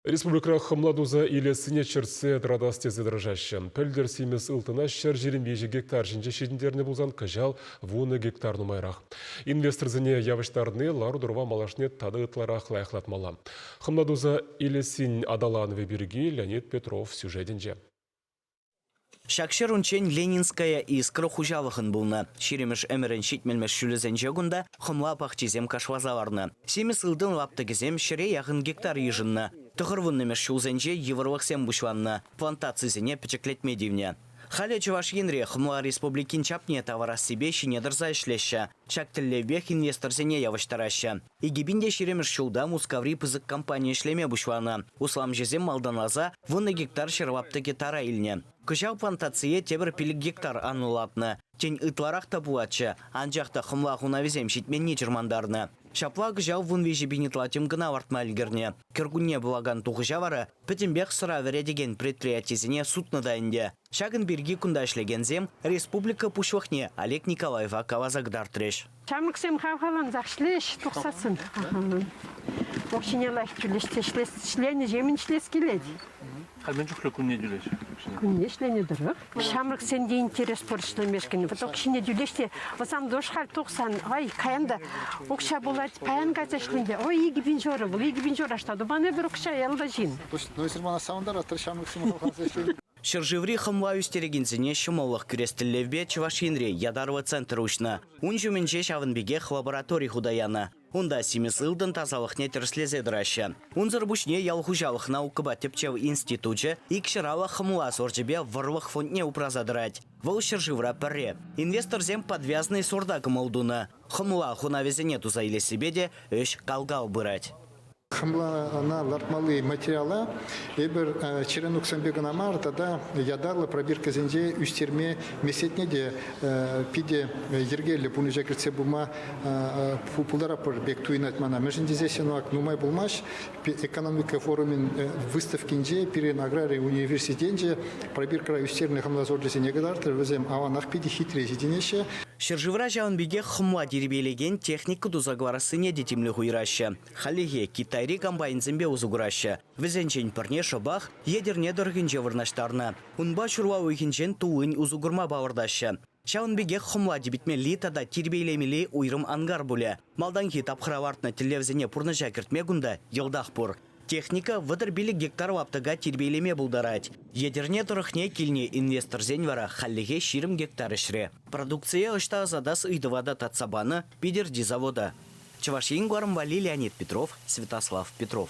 Республикӑра хӑмла туса илессине чӗртсе тӑратас тесе тӑрӑшаҫҫӗ. Пӗлтӗр симӗс ылтӑна 123 гектар ҫинче ҫитӗнтернӗ пулсан кӑҫал вунӑ гектар нумайрах. Инвесторсене явӑҫтарни лару-тӑрӑва малашне тата ытларах лайӑхлатмалла. Хӑмла туса илессин аталанӑвӗ пирки Леонид Петров сюжетӗнче. Ҫак ҫӗр унччен Ленинская искра хуҫалӑхӑн пулнӑ. Ҫирӗмӗш ӗмӗрӗн ҫитмӗлмӗш ҫулӗсенче кунта хӑмла пахчисем кашласа ларнӑ. Симӗс ылтӑн лаптӑкӗсем ҫӗре яхӑн гектар йышӑннӑ. Тӑхӑрвуннӑмӗш ҫулсенче йывӑрлӑхсем пуҫланнӑ, плантацисене пӗчӗклетме тивнӗ. Халӗ Чӑваш Енре Хӑмла Республикин чапне тавӑрассипе ҫине тӑрса ӗҫлеҫҫӗ. Ҫак тӗллевпех инвесторсене явӑҫтараҫҫӗ. 2020 ҫулта Мускаври пысӑк компани ӗҫлеме пуҫланӑ. Усламҫӑсем малтанласа вунӑ гектар ҫӗр лаптӑкӗ тара илнӗ. Кӑҫал плантацие тепӗр пилӗк гектар анлӑлатнӑ. Тен, ытларах та пулатчӗ, анчах та хӑмла хунавӗсем ҫитменни чӑрмантарнӑ. Ҫапла кӑҫал 13 пин ытла тӗм кӑна лартма ӗлкӗрнӗ. Кӗркунне пулакан тухӑҫа вара пӗтӗмпех сӑра вӗретекен предприятисене сутнӑ та ӗнтӗ. Ҫакӑн пирки кунта ӗҫлекенсем республика Пуҫлӑхне Олег Николаева каласа кӑтартрӗҫ. Ҫамрӑксем хавхалансах ӗҫлеҫ тухсассӑн. Укҫине лайӑх тӳлеҫ те ӗҫлес, ӗҫленӗ ҫемӗн ӗҫлес килет. Халь мӗн чухлӗ кунне тӳлеҫ? Кунне ӗҫленӗ тӑрӑх. Ҫамрӑксен те интерес пур ӗҫлемешкӗн. Вот укҫине тӳлеҫ те, вӑсам душ халь тухсан, ай, каян та укҫа пулать, паян кайса ӗҫлен те, ой, 2000 ҫурӑ вӑл, 2000 ҫурӑ ӑҫта тупан эпир укҫа, ялта ҫын. Ну, эсир мана савӑнтаратӑр, ҫамрӑксем хавхаланса ӗҫлени. Ҫӗршыври хӑмла ӳстерекенсене ҫӑмӑллӑх кӳрес тӗллевпе Чӑваш Енре ятарлӑ центр уҫнӑ. Ун ҫумӗнче ҫавӑн пекех лаборатори хута янӑ. Унта симӗс ылтӑн тасалӑхне тӗрӗслесе тӑраҫҫӗ. Унсӑр пуҫне ял хуҫалӑх наукӑпа тӗпчев институчӗ икҫӗраллӑ хӑмла сорчӗпе вӑрлӑх фондне упраса тӑрать. Вӑл ҫӗршывра пӗрре. Инвесторсем подвязный сорта кӑмӑл тунӑ. Хӑмла хунавӗсене туса илессипе те ӗҫ кал-кал пырать. Хӑмлана лартмалли материала эпир череноксемпе кӑна мар тата ятарлӑ пробиркӑсенче ӳстерме меслетне те питӗ йӗркеллӗ пурнӑҫа кӗртсе пыма пултаратпӑр пек туйӑнать мана. Мӗншӗн тесессӗн ак нумай пулмасть экономика форумӗн выставкинче пирӗн аграри университетӗнче пробиркӑра ӳстернӗ хӑмла сорчӗсене кӑтартрӗ. Вӗсем аванах питӗ хитре ҫитӗнеҫҫӗ. Ҫӗршывра ҫавӑн пекех хӑмла тирпейлекен техника туса кӑларассине те тимлӗх уйӑраҫҫӗ. Хальлӗхе Китайри комбайнсемпе усӑ кураҫҫӗ. Вӗсенчен пӗрне шӑпах Етӗрне тӑрӑхӗнче вырнаҫтарнӑ. Унпа ҫурла уйӑхӗнчен туллин усӑ курма палӑртаҫҫӗ. Ҫавӑн пекех хӑмла типӗтмелли тата тирпейлемелли уйрӑм ангар пулӗ. Малтанхи тапхӑра лартнӑ тӗллевсене пурнӑҫа кӗртме кунта йӑлтах пур. Техника 35 гектар лаптӑка тирпейлеме пултарать. Етӗрне тӑрӑхне килнӗ инвесторсен вара хальлӗхе 20 гектар ӗҫре. Продукцие ӑҫта ӑсатас ыйтӑва та татса панӑ Питӗрти завода. Чӑваш Ен кӑларӑм валли Леонид Петров, Святослав Петров.